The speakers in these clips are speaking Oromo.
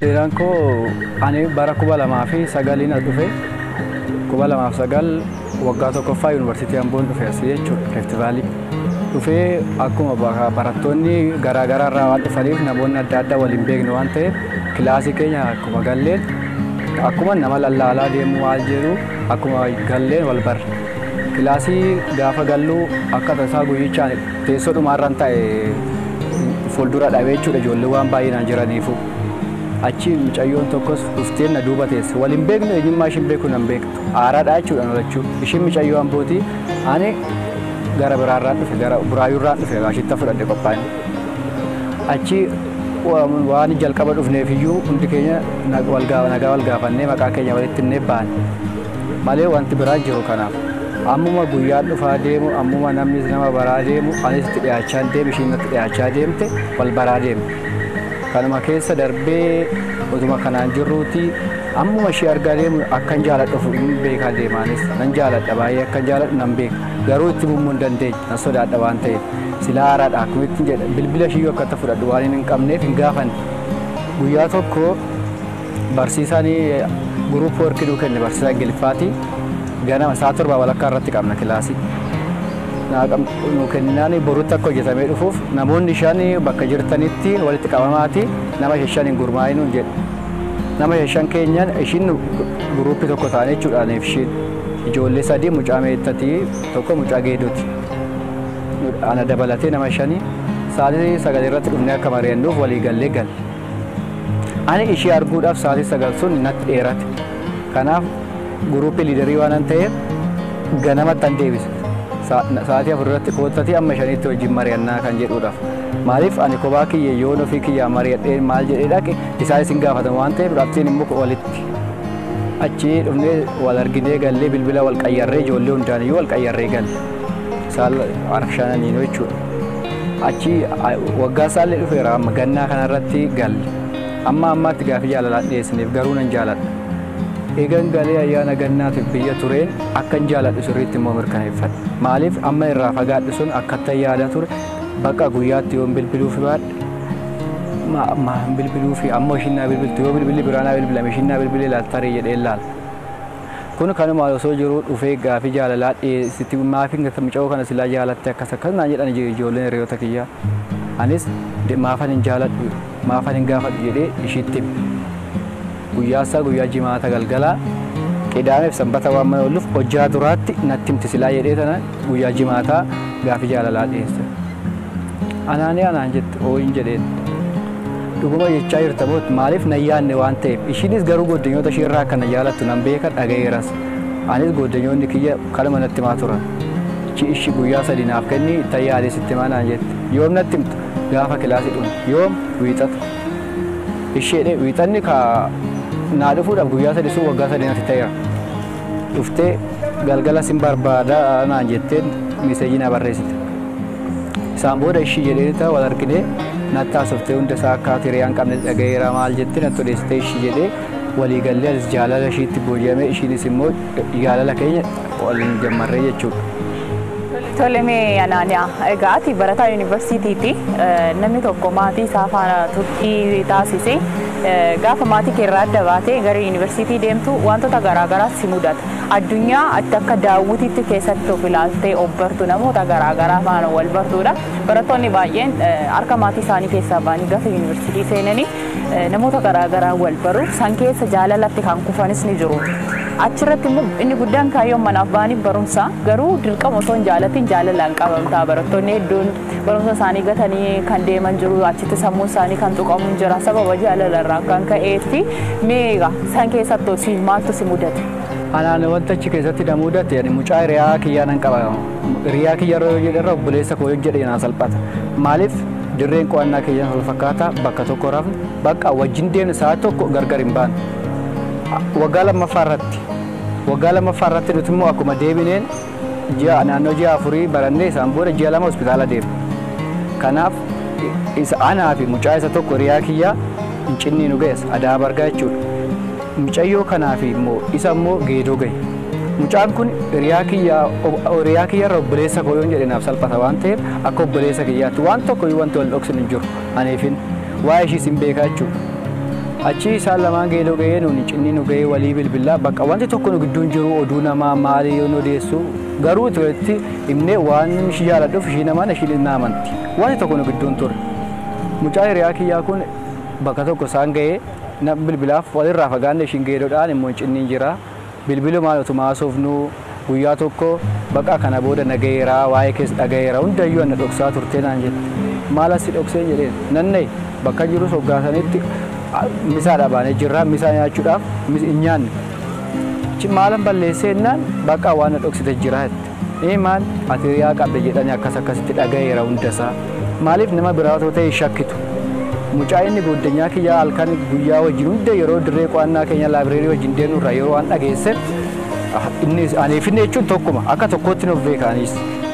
Seenaan koo ani bara 2009 as dhufe. 2009 waggaa tokkoffaa yuunivarsiitii Amboon dhufe asii jechuudha, Rift Valley. Dhufee akkuma barattoonni garaa garaa irraa waan dhufaniif, namoonni adda addaa waliin beeknu waan ta'eef, kilaasii keenya akkuma galleen, akkuma nama lallaalaa deemu maal jedhu, akkuma galleen wal barre. Kilaasii gaafa galluu akka tasaa guyyichaan teessoo dhumaarraan ta'e fuuldura dhabee jechuudha, ijoollee waan baay'inaan jiraniifu. Achi mucayyoon tokkos dhuftee na duuba teesse. Waliin beeknu, eenyummaa ishiin beeku nan beektu. Haaraadha jechuudha lachuu. Ishiin mucayyoo Ambootii, ani gara biraarraan dhufe, gara Buraayyuurraan dhufe, ashitta fudhadhe qophaa'e. Achi waan jalqaba dhufneef iyyuu hundi keenya nagaa wal gaafannee, maqaa keenya walitti himnee baane. Malee wanti biraa jiru kanaaf. Ammuma guyyaan dhufaa deemu, ammuma namni nama baraa deemu, anis itti dhiyaachaa deemu, ishiin natti dhiyaachaa deemte, wal baraa deemte. Kanuma keessa darbee otuma kanaan jirruuti, ammuma ishee argaa deemu akkan jaaladhu hin beekaa deemaanis. Nan jaaladha, baay'ee akkan jaaladhu nan beeka. Garuu itti himuu hin dandeenye, nan sodaadha waan ta'eef. Silaa haaraadha akkamittiin jedha, bilbila ishiyyuu akka itti fudhadhu waan hin qabneef hin gaafanne. Guyyaa tokko barsiisaan group work nuu kenne, barsiisaa Ingiliffaati. Ganama sa'a 7:30 irratti qabna kilaasii. Nu kenninaan borutti akka hojjetamee dhufuuf namoonni shan bakka jirtanitti walitti qabamaati nama shan hin gurmaa'in nuun jedhe. Nama shan keenyan ishiin guruuppii tokko ta'an jechuudha aniif ishiin. Ijoollee sadii, mucaa Meettatii tokko, mucaa Geedooti. Ana dabalatee nama shanii sa'aatii 9 irratti dhufnee akka mari'annuuf walii gallee galle. Ani ishee arguudhaaf sa'aatii 9 sun natti dheerate. Kanaaf group leader waan ta'eef ganamatti an deebise. Sa'aatii 4 irratti koottatii amma 5tti wajjin mari'annaa kan jedhuudhaaf. Maaliif, ani kophaa kiyya yoon ofii kiyyaa mari'adhee maal jedhee dhaqe, isaan isin gaafatan waan ta'eef, dhabtiin immoo walitti. Achi dhufnee wal arginee gallee, bilbila wal qayyarree, ijoollee hundaan iyyuu wal qayyarree galle. Isaan shananiinuu jechuudha. Achi waggaa isaallee dhufeera, amma gannaa kanarratti galle. Amma ammaatti gaafii jaalalaan dhiyeessineef, garuu nan jaaladha. Eegan galee ayyaana gannaatiif biyya tureen akkan jaaladhu sirriitti immoo mirkaneeffadhe. Maaliif, amma irraa fagaadhu sun akkattan yaada ture, bakka guyyaatti yoon bilbiluufi baadhe maa bilbiluufi, amma ishiin naa bilbiltu, yoo bilbilli biraa naa bilbilame ishiin naa bilbilee laal tarii jedhee laal. Kun kanuma osoo jiruu dhufee gaafii jaalalaa dhiyeessitti. Maafi mucoo kana silaa jaalatte akkas akkas naan jedhan ijoolleen hiriyoota kiyyaa. Anis maafan hin jaaladhu, maafan hin gaafadhu jedhee ishiitti hime. Guyyaa isaa guyyaa Jimaata galgalaa, Qidaameef Sanbata waan mana oolluuf, hojjaa duraatti natti himti silaa jedhee tana guyyaa Jimaataa gaafii jaalalaa dhiyeesse. Anaanii anaan jette, ooyin jedheen. Dhuguma jechaa jirta moo? Maaliif nan yaadne waan ta'eef, ishiinis garuu goddanyoota ishee irraa akka na jaalattu nan beeka, dhagayeeras. Anis goddanyoonni kiyya kanuma natti himaa turan. Ishi guyyaa 3 naaf kenni, itti yaadee sitti himaa naan jette. Yoom natti himtu? Gaafa kilaasii dhumu. Yoom? Wiixata. Isheedhe wiixanni ka naa dhufuudhaaf guyyaa 3 sun waggaa 3 natti ta'eera. Dhuftee galgala sin barbaada naan jetteen message na barreessite. Isaan booda ishii jedhee ta'a wal arginee natti haasoftee, hunda isaa akka hiriyaan qabne dhagayeera maal jettee natti odeessitee, ishii jedhee walii gallee, anis jaalala ishiitti booji'amee, ishiinis immoo jaalala keenya waliin jammarree jechuudha. Tole, mee Anaaniyaa, egaa ati barataa yuunivarsiitiiti. Namni tokko maatii isaa faana turtii taasise, gaafa maatii kee irraa adda baatee gara yuunivarsiitii deemtu wantoota garaagaraas si mudata. Addunyaa ati akka daawwitiitti keessatti of ilaaltee of bartu, namoota garaagaraa faana wal bartuudha. Barattoonni baay'een harka maatii isaanii keessaa ba'anii gaafa yuunivarsiitii seenanii namoota garaagaraa wal baru. San keessa jaalalatti kan kufanis ni jiru. Achirratti immoo inni guddaan kaayyoon manaaf ba'anii barumsa, garuu dirqama osoo hin jaalatin jaalalaan qabamtaa. Barattoonni hedduun barumsa isaanii gatanii kan deeman jiru, achitti sammuun isaanii kan tuqamu jira sababa jaalala irraa kan ka'eetti. Meeqa san keessatti si maaltu si mudate? Anaan wanta achi keessatti na mudate, ani mucaa hiriyaa kiyyaa nan qaba. Hiriyaa kiyya yeroo jedhe irra obboleessa koo jedhe naa salphata. Maaliif, dirreen qo'annaa kiyya wal fakkaata, bakka tokko rafne, bakka wajjin deemne, sa'a tokko gargar hin baane. Waggaa lammaffaa irratti nuti immoo akkuma deebineen ji'a naannoo ji'a 4 barannee, isaan booda ji'a 2 hospitaala deemne. Kanaaf isa anaa fi mucaa isa tokko hiriyaa kiyyaa Hincinnii nu ga'es, Adaa Bargaa jechuudha. Mucayyoo kanaa fi immoo isa immoo Geedoo gahe. Mucaan kun hiriyaa kiyyaa irra obboleessa koo yoon jedhe naaf salphata waan ta'eef, akka obboleessa kiyyaatti waan tokko wanti wal dhoksin hin jiru. Aniifin waa'ee ishiis hin beekaa jechuudha. Achi isaan lamaan geedoo ga'ee nuuni cinni nu ga'ee walii bilbilaa bakka wanti tokko nu gidduun jiru oduu namaa maalii yoo nu odeessu garuu itti himnee waan ishii jaaladhuuf ishii namaan ishii na amanti. Wanti tokko nu gidduun ture. Mucaa hiriyaa kiyyaa kun bakka tokko isaan ga'ee na bilbilaaf walirraa fagaanne ishiin geedoodhaan immoo cinniin jira. Bilbilumaan otuma haasofnu guyyaa tokko bakka kana booda na ga'eera waa'ee keessa dhaga'eera hundayyuu ana dhoksaa turtee naan jette. Maal asi dhoksee jedheen nannee bakka jirus hoggaasanitti misaadha baanee jirra misaa nyaachuudhaaf hin nyaanne. Achi maalan balleessee jennaan bakka waan na dhoksite jira jette. Ee maal ati hiriyaa qabda jedhanii akkas akkasitti dhaga'eera hundasaa. Maaliif nama biraa otoo ta'e shakkitu. Mucaa inni goddanyaa kiyyaa halkan guyyaa wajjin hunda yeroo dirree qo'annaa keenya laabireerii wajjin deemnu irraa yeroo waan dhageesseef inni aniif inni jechuun tokkuma akka tokkootti nuuf beekaanis.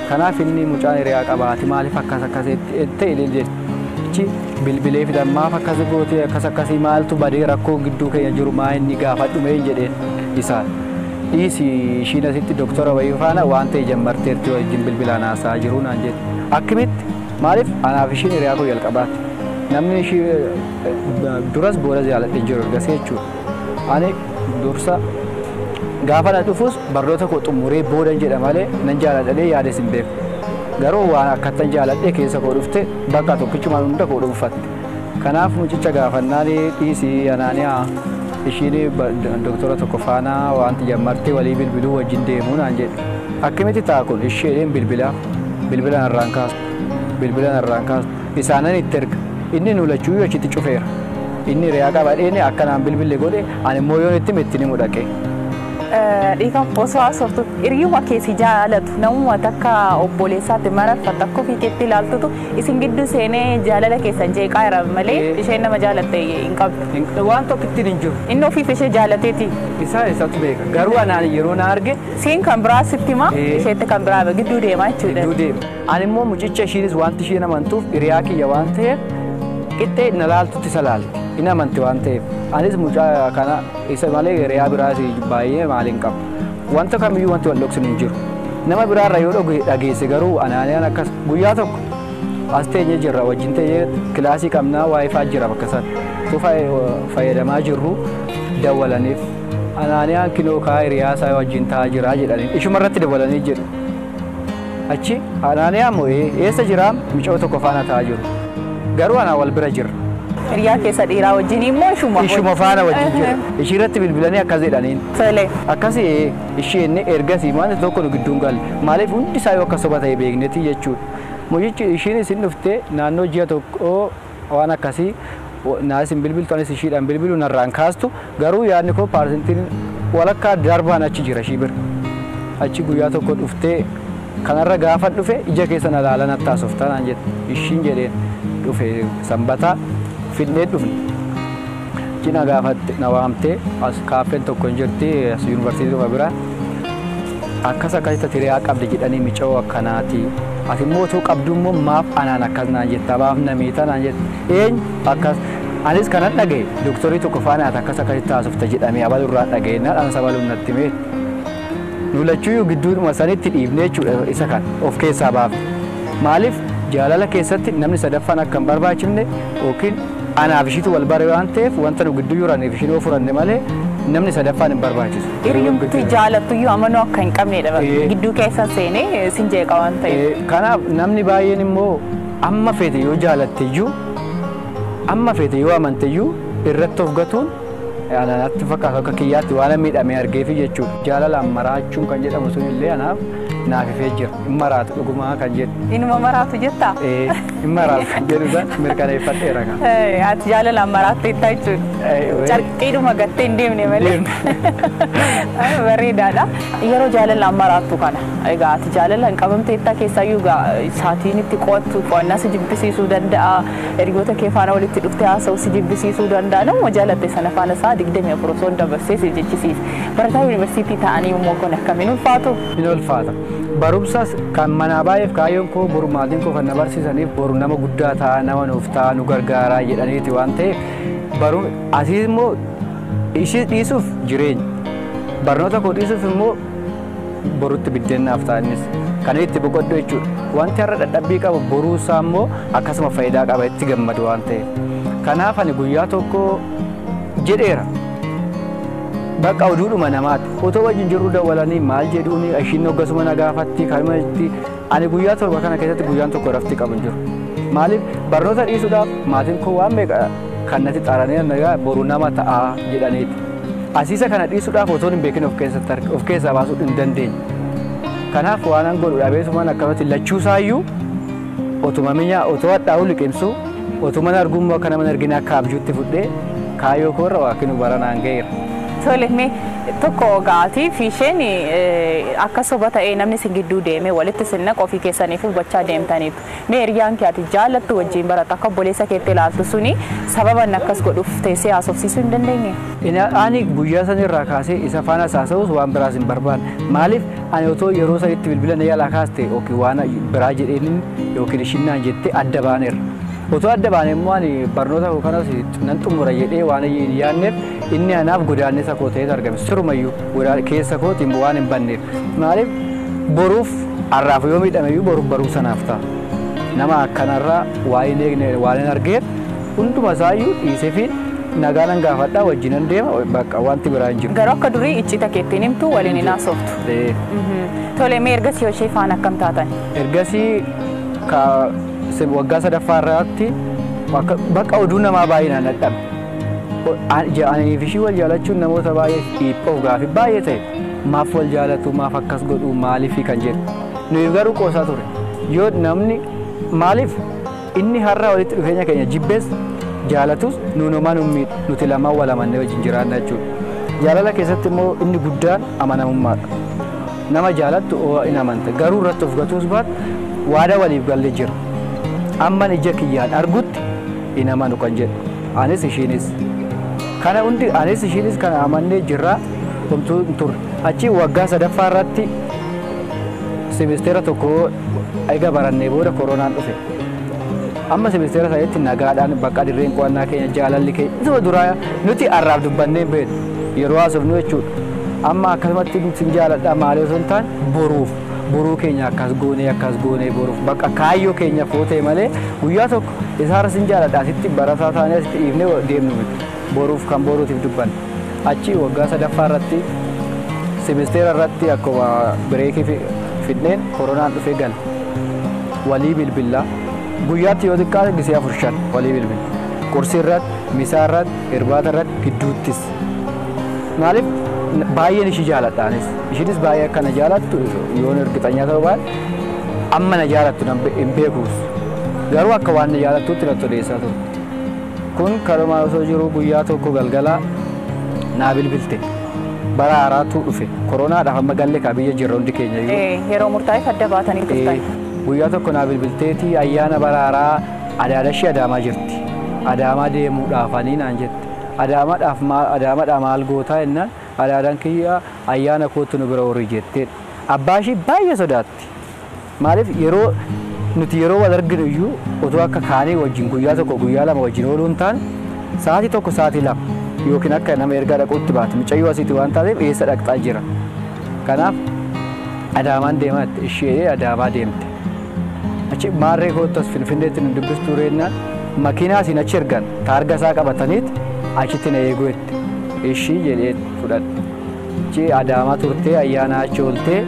Kanaaf inni mucaan hiriyaa qabaati maaliif akkas akkas ta'e jedhe. Achi bilbilee fidan maaf akkas goote akkas akkasii maaltu badee rakkoo gidduu keenya jiru maa inni gaafadhu mee jedheen isaan. Dhiisi ishiin asitti doktora wayii faana waan ta'e jammarteerti wajjin bilbilaan haasa'aa jiru naan jedhe. Akkamitti maaliif anaaf ishiin hiriyaa koo jalqabaati. Namni ishii duras boodas jaaladhee jiru ergasii jechuudha. Ani dursa gaafa na dhufus barnoota koo xumuree boodan jedha malee nan jaaladhee yaades hin beeku. Garuu waan akkattan jaaladhee keessa koo dhufte bakka tokkichumaan hunda koo dhuunfatte. Kanaaf mucicha gaafannaan dhiisii anaaniyaa ishiin doktora tokko faana wanti jammartee walii bilbiluu wajjin deemuu naan jedhe. Akkamitti ta'a kun isheedheen bilbilaaf bilbila narraan kaastu bilbila narraan kaastu isaanan itti erga. Inni nu lachuu achitti cufeera. Inni hiriyaa qabadheen akkanaan bilbille godhe ani immoo yoon itti itti ni mudhaqe. Dhiifama osoo haasoftu hiriyyuma keessi jaalatu namuma takka obboleessaatti mararfatta akka ofii keetti ilaaltutu isin gidduu seenee jaalala keessan jeeqaa jira malee isheen nama jaalatte hin qabdu. Waan tokko ittiin hin jiru. Inni ofiif ishee jaalateeti. Isaa isatu beeka. Garuu anaan yeroo na arge. Siin kan biraa sitti himaa isheetti kan biraa gidduu deemaa jechuudha. Gidduu deema. Ani immoo mucicha ishiinis wanti isheen amantuuf hiriyaa kiyya waan ta'eef qixxee na laaltutti isa laalti. Inni amanti waan ta'eef anis mucaa kana isa malee hiriyaa biraas baay'ee maaliin qabu. Wanta kamiyyuu wanti wal dhoksinu hin jiru. Nama biraarra yoo dhageesse garuu anaaniyaan akkas guyyaa tokko as teenyee jirra wajjin teenyee kilaasii qabnaa waayifaa jira bakka sana. Tu fayyadamaa jirru dawwalaniif anaaniyaan kinoo kaa hiriyaa isaa wajjin taa'aa jira jedhanii ishuma irratti dawwalanii jedhu. Achi anaaniyaan moo eessa jiraa mucaa tokko faana taa'aa jiru. Garuu anaa wal bira jirra. Hiriyaa keessa dhiiraa wajjin immoo ishuma. Ishuma faana wajjin jira. Ishii irratti bilbilanii akkas jedhaniin. Tole. Akkasii isheen ergasii waan tokko nu gidduun galle. Maaliif hundi isaa yoo akka soba ta'e beekneeti jechuudha. Mucichi ishiin isin dhuftee naannoo ji'a tokkoo waan akkasii naa isin bilbiltu anis ishiidhaan bilbilu narraan kaastu garuu yaadni koo paarsentiin walakkaa darbaan achi jira ishii bira. Achi guyyaa tokko dhuftee kanarra gaafa dhufe ija keessa na ilaalan attaasoftaa naan jette. Ishiin jedheen dhufe sanbataa fidnee dhufne. Cina gaafatte na waamtee as kaaffeen tokko hin jirti as yuunivarsiitii dhufa bira. Akkas akkasitti hiriyaa qabdi jedhanii micoo akkanaati. Ati immoo otoo qabdu immoo maaf anaan akkas naan jetta maaf na miita naan jette. Eenyu akkas anis kanan dhagaye doktorii tokko faana ati akkas akkasitti haasofta jedhamee abalurraa dhagaye naan anas abaluun natti himee. Nu lachuuyyuu gidduudhuma sanitti dhiifnee jechuudha isa kan of keessaa baafne. Maaliif jaalala keessatti namni sadaffaan akka hin barbaachifne yookiin anaaf ishiitu wal bare waan ta'eef wanta nu gidduu jiraniif ishiin yoo furanne malee namni sadaffaan hin barbaachisu. Hiriyyumti jaalattu iyyuu amanuu akka hin qabnedha. Gidduu keessa seenee sin jeeqa waan ta'eef. Kanaaf namni baay'een immoo amma feete yoo jaalatte iyyuu amma feete yoo amante iyyuu irratti of gatuun anaatti fakkaatu akka kiyyaatti waan miidhamee argeefi jechuudha. Jaalalaan maraachuun kan jedhamu sun illee anaaf naaf ifee jira. Hin maraatu dhugumaa kan jedhu. Inuma maraatu jettaa? Hin maraatu kan jedhu san mirkaneeffadheera kan. Ati jaalalaan maraatteetta jechuudha. Carqiidhuma gattee hin deemne malee. Bareedaadha. Yeroo jaalalaan maraattu kana egaa ati jaalalaan qabamteetta keessaayyuu saatiin itti qo'attu qo'annaa si jibbisiisuu danda'a. Hiriyoota kee faana walitti dhuftee haasa'u si jibbisiisuu danda'a. Nama jaalatte sana faana sa'a 24 osoo hin dabarsee si jechisiisa. Barataa yuunivarsiitii ta'anii immoo kun akkamiin ulfaatu? Hin ulfaata. Barumsas kan manaa baay'eef kaayyoon koo boru maatiin koo kan na barsiisaniif boru nama guddaa ta'a nama nuuf ta'a nu gargaaraa jedhaniiti waan ta'eef baru asii immoo ishii dhiisuuf jireenya. Barnoota koo dhiisuuf immoo borutti biddeennaaf ta'a innis. Kan itti boqodhu jechuudha. Wanti har'a dadhabbii qabu boruu isaa immoo akkasuma faayidaa qaba itti gammadu waan ta'eef. Kanaaf ani guyyaa tokko Jedheera. Bakka oduudhuma namaati. Otoo wajjin jirru dawwalanii maal jedhuuni ishiin hoggasuma na gaafatti kanuma jetti. Ani guyyaa 7 kana keessatti guyyaan tokko rafti qabu hin jiru. Maaliif barnoota dhiisuudhaaf maatiin koo waan meeqa kan natti xaaranii nagaa boru nama ta'aa jedhaniiti. Asiisa kana dhiisuudhaaf otoo hin beekin of keessaa baasuu hin dandeenye. Kanaaf waan an godhu dhabeesumaan akkamatti lachuusaayyuu otuma mi'a otoo hadhaa'uu liqimsuu otuma argummoo akka nama argina akka abjuutti fudhee kaayyoo koorra waaqni baranaan ga'eera. Tole mee tokko gaatii fi isheen akka soba ta'ee namni si gidduu deemee walitti sin naqu ofii keessaniif hubachaa deemtaniitu. Mee hiriyaan kee ati jaallattu wajjin baratu akka obboleessa keetti ilaaltu suni sababa inni akkas godhuuf teessee haasofsiisuu hin dandeenye? Ani guyyaa sanirraa kaasee isa faana haasa'us waan biraas hin barbaanne. Maaliif ani otoo yeroo sanitti bilbila na yaalaa kaaste yookiin waan biraa jedheen yookiin ishiin naan jettee adda baaneerra. Otoo adda baane immoo ani barnoota koo kanas nan xumura jedhee waan hin yaadneef inni anaaf godaannisa koo ta'etu argame. Sirumayyuu keessa kootiin waan hin banneef. Maaliif boruuf har'aaf yoo miidhameyyuu boruuf barumsa naaf ta'a. Nama akkanarraa waa hin eegne waan hin argeef hunduma isaayyuu dhiisee fi nagaa nan gaafadhaa wajjin nan deema bakka wanti biraa hin jiru. Garuu akka durii iccita keettiin himtu waliin hin haasoftu. Tole mee ergasii ishee faana akkam taatan? Ergasii waggaa sadaffaa irratti bakka oduu namaa baay'inaan dadhabe. Ani fi ishii wal jaalachuun namoota baay'ee dhiiphoo gaaffii baay'ee ta'e maaf wal jaalatu maaf akkas godhu maaliif kan jedhu. Nuyi garuu qoosaa ture. Yoo namni maaliif inni har'a walitti dhufeenya keenya jibbees jaalatus nuunumaan miidhu nuti lamaan wal amannee wajjin jiraanna jechuudha. Jaalala keessatti immoo inni guddaan amanamummaadha. Nama jaalattu hin amanta garuu irratti of gatuus baatu waada waliif gallee jira. Amman ija kiyyaan argutti hin amanu kan jedhu. Anis ishiinis. Kana hundi anis ishiinis kana amannee jirra homtuu hin turre. Achi waggaa sadaffaa irratti simisteera tokko eega barannee booda koronaan dhufe. Amma simisteera sanitti nagaadhaan bakka dirreen qo'annaa keenya jaalalli keenya isuma duraa nuti har'aaf dubbannee hin beeknu yeroo haasofnu jechuudha. Amma akkasumatti sin jaaladha maalii osoo hin taane boruuf boruu keenya akkas goonee boruuf bakka kaayyoo keenya footee malee guyyaa tokko isaarra sin jaaladha asitti barataa taanee asitti dhiifnee deemnu miti. Boruuf kan boruutiif dubbanne. Achi waggaa sadaffaa irratti simisteera irratti akkuma bireekii fidneen koronaan dhufee gale. Walii bilbilaa guyyaatti yoo xiqqaate gisee 4-5 walii bilbila. Qursii irratti, misaa irratti, irbaata irratti gidduuttis. Maaliif baay'een ishii jaaladha anis. Ishiinis baay'ee akka na jaalattu yoon ergixanyaa ta'uu baate amma na jaalattu hin beekuus. Garuu akka waan na jaalattuutti natti odeessaa turte. Kun kanumaa osoo jiru guyyaa tokko galgala naa bilbilte. Bara haaraatu dhufe. Koronaadhaaf amma galle kaa biyya jirra hundi keenya iyyuu. Yeroo murtaa'eef adda baatanii turtan. Guyyaa tokko naa bilbilteeti ayyaana bara haaraa adaadashii Adaamaa jirti. Adaamaa deemuudhaaf ani naan jette. Adaamaadhaa maal gootaa jennaan adaadaan kiyya ayyaana kootu nu bira horii jetteedha. Abbaa ishii baay'ee sodaatti. Maaliif yeroo nuti yeroo wal arginu iyyuu otoo akka kaanii wajjin guyyaa tokko guyyaa lama wajjin ooluu hin taane sa'aatii tokko sa'aatii lama yookiin akka nama ergaa dhaquutti baate mucayyoo asiitti waan taateef eessa dhaqxaa jira. Kanaaf Adaamaan deemaa ishee Adaamaa deemte. Achi maarree kootu as Finfinneetti nu dubbistuu reennaan makiinaa asiin achi ergan taarga isaa qabataniit achitti na eeguu jette. Ishii jedhee fudhadhe. Achi Adaamaa turtee ayyaana achi ooltee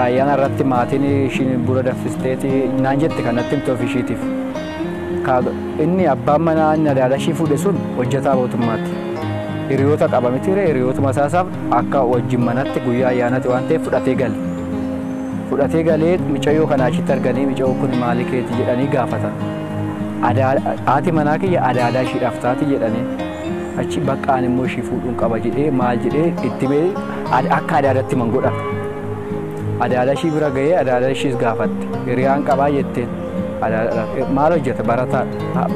ayyaana irratti maatiin ishiin buna danfisteeti naan jette kanatti himte ofii ishiitiif. Inni abbaan manaa inni adaada ishii fuudhe sun hojjetaa mootummaati. Hiriyoota qaba miti ree hiriyootuma isaasaaf akka wajjin manatti guyyaa ayyaanaati waan ta'eef fudhatee gale. Fudhatee galee mucayyoo kana achitti arganii mucayyoo kun maali keeti jedhanii gaafatan. Haati manaa kiyya adaadaa ishiidhaaf taati jedhanii achi bakka ani immoo ishii fuudhuun qaba jedhee maal jedhee itti mee akka adaadatti man godha. Adaada ishii bira ga'ee adaada ishiis gaafatte. Hiriyaan qabaa jetteen maal hojjeta barataa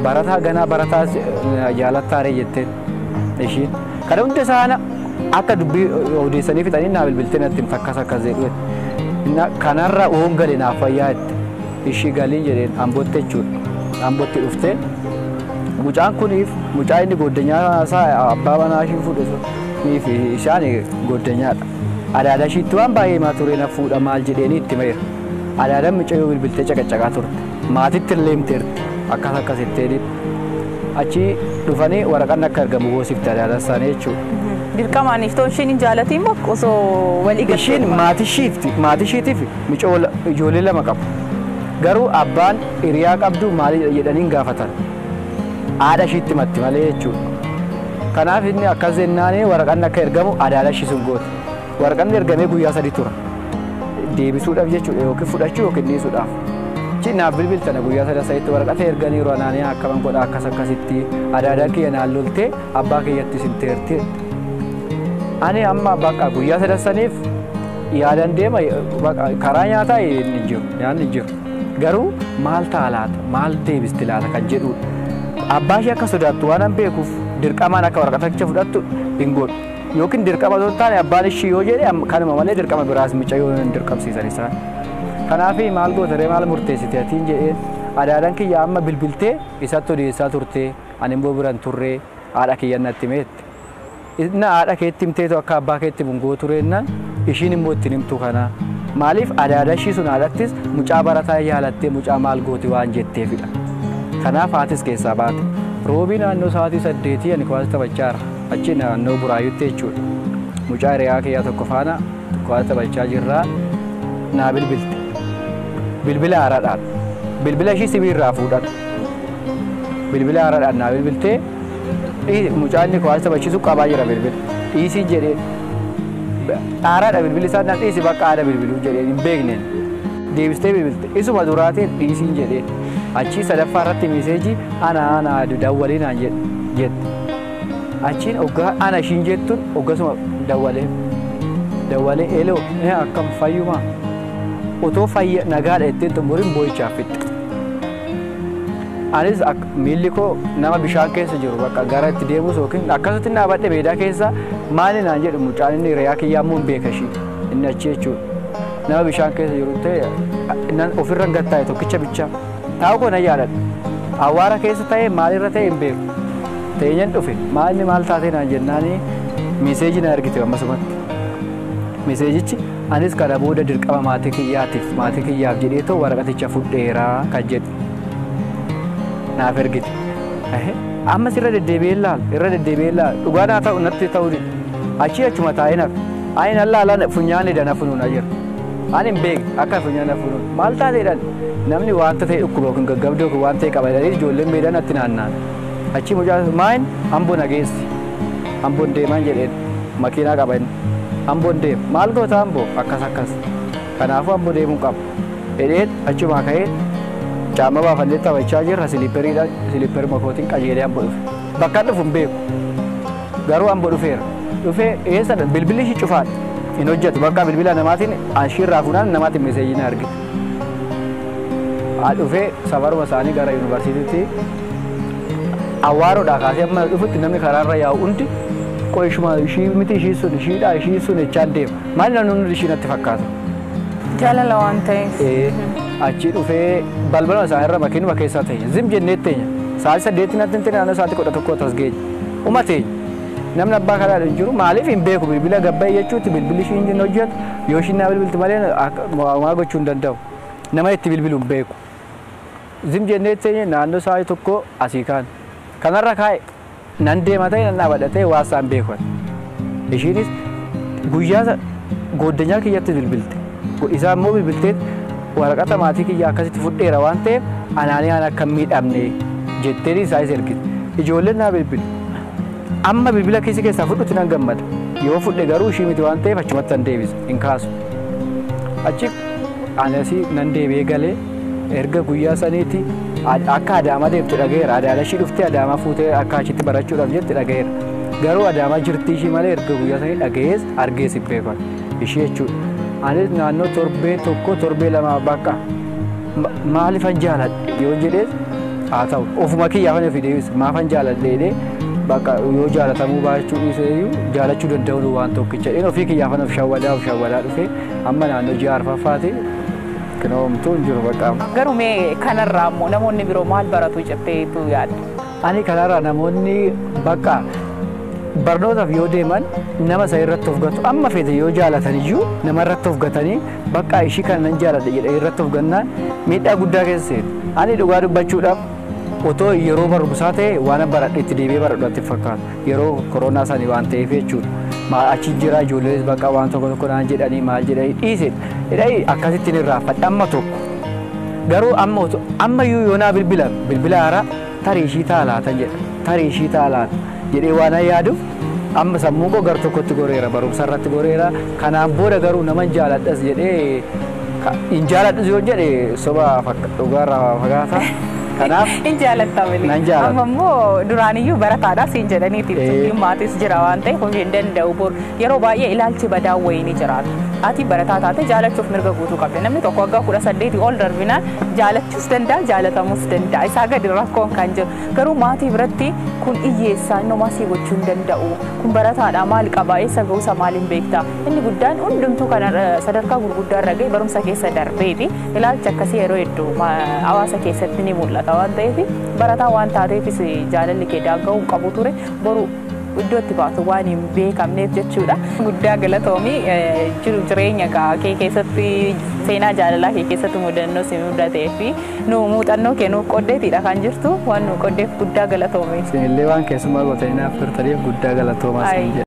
barataa ganaa barataa jaalattaaree jetteen ishiin. Kana hunda isaana akka dubbii odeessanii fixanii naa bilbiltee natti himte akkas akkas jedhu. Kanarra oon gale naaf fayyaa jette. Ishii galiin jedheen Ambootti jechuudha. Ambootti dhuftee mucaan kuniif mucaa inni goddanyaa isaa abbaa manaa ishii fuudhe sunii fi isaan goddanyaadha. Adaada ishiitti waan baay'ee himaa ture na fuudha maal jedheeni itti himeera. Adaadaan mucayyoo bilbiltee caqacaqaa turte. Maatitti illee himteerti. Akkas akkas jetteeni. Achi dhufanii waraqaan akka argamu goosifte adaadaan isaanii jechuudha. Dirqamaan iftoo ishiin hin jaalatiin moo osoo walii galtee? Ishiin maatii ishiitiif ijoollee lama qabu. Garuu abbaan hiriyaa qabdu maali jedhanii gaafatan. Haadha ishiitti matti malee jechuudha. Kanaaf inni akkas jennaanii waraqaan akka ergamu adaala ishii sun goote. Waraqaan ergamee guyyaa 3 tura. Deebisuudhaaf jechuudha yookiin fudhachuu yookiin dhiisuudhaaf. Naaf bilbiltana guyyaa 3 waraqata erganiiru anaanii akkaman godha akkas akkasitti adaadaan kiyya naan loltee abbaa kiyyatti isin teerte. Ani amma bakka guyyaa 3 saniif yaadan deema karaa nyaataa hin jiru nyaanni hin jiru. Garuu maal ta'a laata maal deebisti laata kan jedhudha. Abbaa ishee akka sodaattu waan an beekuuf dirqamaan akka waraqaticha fudhattu hin godhu. Yookiin dirqama osoo hin taane abbaan ishii yoo jedhe kanuma malee dirqama biraas mucayyoo hin dirqamsiisan isaan. Kanaaf maal gootaree maal murteessite atiin jedheen adaadaan kiyya amma bilbiltee isatti odeessaa turte ani immoo biran turree haadha kiyya natti himeette. Inni haadha keetti himteetu akka abbaa keetti bungoo tureennaan ishiin immoo ittiin himtu kana. Maaliif adaada ishii sun haadhattis mucaa barataa yaalattee mucaa maal gooti waan jetteefidha. Kanaaf haatis keessaa baate. Roobii naannoo sa'aatii 8 ani kuwaas taphachaa jira. Achi naannoo Buraayyuutti jechuudha. Mucaa hiriyaa kiyyaa tokko faana kuwaas taphachaa jirraa naa bilbilte. Bilbila haaraadhaan. Bilbila ishii sibiirraa fuudhan. Bilbila haaraadhaan naa bilbiltee mucaan inni kuwaas taphachiisu qabaa jira bilbila. Dhiisii jedheen. Haaraadha bilbilli isaa naan dhiisi bakka haadha bilbiluu jedheen hin beekneen. Deebistee bilbilte. Isuma duraatiin dhiisiin jedheen. Achii sadaffaa irratti miseejii ana ana dawwalee naan jette. Achiin hoggaa ana ishiin jettuun hoggasuma dawwalee. Dawwalee eloo akkam fayyumaa. Otoo fayya nagaadha ittiin xumuriin boo'ichaaf fixxe. Anis miilli koo nama bishaan keessa jiru bakka gara itti deemus yookiin akkasitti dhaabadhe meedaa keessa maali naan jedhu mucaan inni hiriyaa kiyyaa immoo hin beeka ishii inni achi jechuudha. Nama bishaan keessa jiru ta'e ofirra gattaa'e tokkicha bichaa. Taa'u koo na yaadadha. Awwaara keessa ta'e maalirra ta'e hin beeku. Teenyeen dhufe maalni maal taatee naan jennaanii miseejii na argite ammasumatti. Miseejichi anis kana booda dirqama maatii kiyyaatiif maatii kiyyaaf jedheetoo waraqaticha fudheeraa kan jedhu naaf ergite. Ammas irra deddeebi'ee ilaala irra deddeebi'ee ilaala dhugaa naa ta'u natti ta'uu dide. Achii achuma taa'ee nafe. Ani nan laalaan funyaan dana funuunaa jira. Ani hin beekne akka funyaan na funuun maal taateedhaan namni wanta ta'e dhukkuba yookiin gaggabduu yookiin waan ta'e qaba jedhanii ijoolleen meedaa natti naanna'an. Achii mucaan maayin Amboo na geessi. Amboon deemaan jedheen makiinaa qaba inni. Amboon deema maal goota Amboo akkas akkas. Kanaafuu Amboo deemuu qaba. Jedheen achumaa ka'ee caamma baafannee taphachaa jirra siliipperiidhaan siliipperii makootiin qajeelee Amboo dhufe. Bakka dhufu hin beeku. Garuu Amboo dhufeera. Dhufee eessa bilbilli ishii cufaadha. Hin hojjetu bakka bilbila namaatiin ashiirraa fuunaan namaatiin meseejii na argite. Dhufee safaruma isaanii gara yuunivarsiitiitti awwaaroodhaa kaasee amma dhufutti namni karaarra yaa'u hundi qo'ishuma ishii miti ishii sun ishiidha ishii sun jechaan deema. Maali namni hundi ishii natti fakkaata. Jaalala waan ta'eef. Achi dhufee balbala isaanirra makiinuma keessaa ta'e zim jennee teenya. Sa'aatii 8 natti hin ta'e naannoo sa'aatii 11 tas geenye. Uma teenya. Namni abbaa karaa hin jiru maaliif hin beeku bilbila gabbaa'e jechuutti bilbilli ishii hin hojjetu yoo ishiin naa bilbilti malee waa gochuu hin danda'u. Nama itti bilbilu hin beeku. Zim jennee teenya naannoo sa'aatii 1 asii kaan. Kanarra kaa'e nan deema ta'e nan dhaabadha ta'e waa isaan beekan. Ishiinis guyyaa goddanyaa kiyyatti bilbilte. Isaa immoo bilbiltee waraqata maatii kiyya akkasitti fudheera waan ta'eef anaanii aan akka hin miidhamne jetteen isaanis ergite. Ijoolleen naa bilbilu. Amma bilbila kiisii keessaa fudhutti nan gammada. Yoo fudhe garuu ishii miti waan ta'eef achumatti nan deebisa hin kaasu. Achi ani asii nan deebi'ee galee erga guyyaa saniitti akka Adaamaa deemte dhagayeera. Adaala ishii dhuftee Adaamaa fuutee akka achitti barachuudhaaf jette dhagayeera. Garuu Adaamaa jirti ishii malee erga guyyaa sanii dhagayees argees hin beekan ishii jechuudha. Anis naannoo torbee 1 torbee 2 bakka maaliifan jaaladhe yoo jedhees haa ta'u ofuma kiyyaafan ofii deebisa maafan jaaladhe jedhee bakka yoo jaalatamuu baachuu dhiisee jaalachuu danda'u waan tokkicha jedheen ofii kiyyaafan of shawwadaa dhufee amma naannoo ji'a arfaffaati kinoomtuu hin jiru bakka. Garuu mee kanarraa immoo namoonni biroo maal baratu jetteetu yaadda? Ani kanarraa namoonni bakka barnootaaf yoo deeman nama isa irratti of gatu amma feete yoo jaalatan iyyuu nama irratti of gatanii bakka ishii kana nan jaaladha jedhee irratti of gannaan miidhaa guddaa keessa seenu. Ani dhugaa dubbachuudhaaf Otoo yeroo barumsaa ta'e waan baradhe itti deebi'ee baradhu natti fakkaata. Yeroo koronaa sanii waan ta'eef jechuudha. Maal achi jira ijoollees bakka waan tokko tokko naan jedhanii maal jedhanii dhiise. Jedhanii akkasittiin irraanfadhe amma tokko. Garuu amma ammayyuu yoo naa bilbila bilbila haaraa tarii ishii ta'a laata jedha. Tarii ishii ta'a laata jedhee waan yaaduuf amma sammuu koo gar tokkotti goreera, barumsa irratti goreera. Kanaan booda garuu naman jaaladhas jedhee hin jaaladhas yoo jedhe soba dhugaarraa fagaata. Kanaaf hin jaalatta malee. Nan jaaladha. Amma immoo duraaniyyuu barataadha siin jedhaniiti. Maatis jira waan ta'eef hojii hin danda'u bor yeroo baay'ee ilaalchi badaa wayii ni jiraata. Ati barataa taate jaalachuuf mirga guutuu qabda. Namni tokko waggaa 18 ol darbinaan jaalachuus danda'a, jaalatamuus danda'a. Isaa gadi rakkoon kan jiru. Garuu maatii biratti kun hiyyeessaa inni homaa sii gochuu hin danda'u. Kun barataadha maal qaba eessa ga'uusa maaliin beekta. Inni guddaan hundumtuu kana sadarkaa gurguddaa irra ga'e barumsa keessa darbeeti. Ilaalchi akkasii yeroo hedduu hawaasa keessatti ni mul'ata waan ta'eef barataa waan taateefis jaalalli kee daanga'uu hin qabu ture. Boru iddoo itti baatu waan hin beekamneef jechuudha. Guddaa galatoomii jiru jireenya kee keessatti seenaa jaalalaa kee keessatti mudannoo si mudatee fi nu muuxannoo kee nuuf qoddeetiidha kan jirtu waan nu qoddeef guddaa galatoomii. Isinillee waan keessumaa gootanii naaf turtaniif guddaa galatoomaa isin jedha.